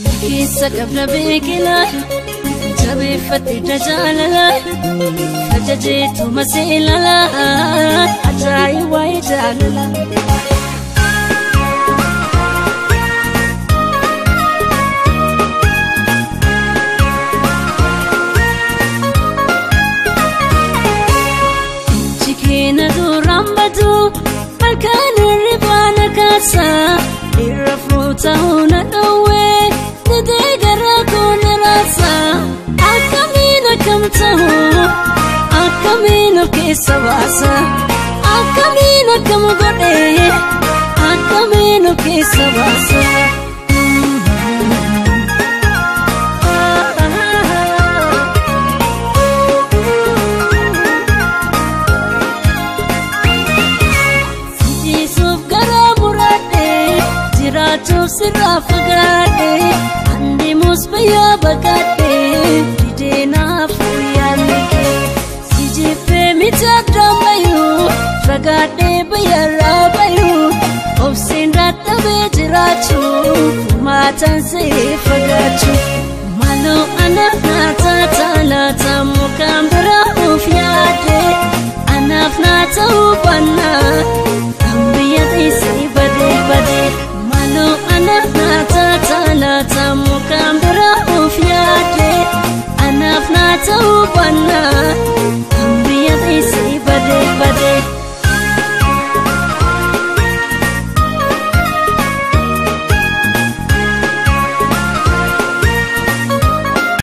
Keessa qabna beekilaa jabeeffate jaalala fajajeetu maseelala ajaa'ibaa jaalala. Jikeena duraan badu malkaan hirribaa na kaasa irra fuuta'uu na dhowwee. Didee garaa koona raasa akkamiin akkam ta'u akkamiin of keessa baasa akkamiin akkam godhee akkamiin of keessa baasa. Siisuuf garaa muraadhee jiraachuuf sirraa fagaadhee. Andeemus biyya baqadhee didee naaf yaadne kee si jibbee miti addaan bayuu fagaadhee biyya irraa bayuu obseen dadhabee jiraachuu furmaataan see fagaachuu maaloo anaaf naa taata laata mukaan biraa of yaade anaaf naa ta'uu baannaan.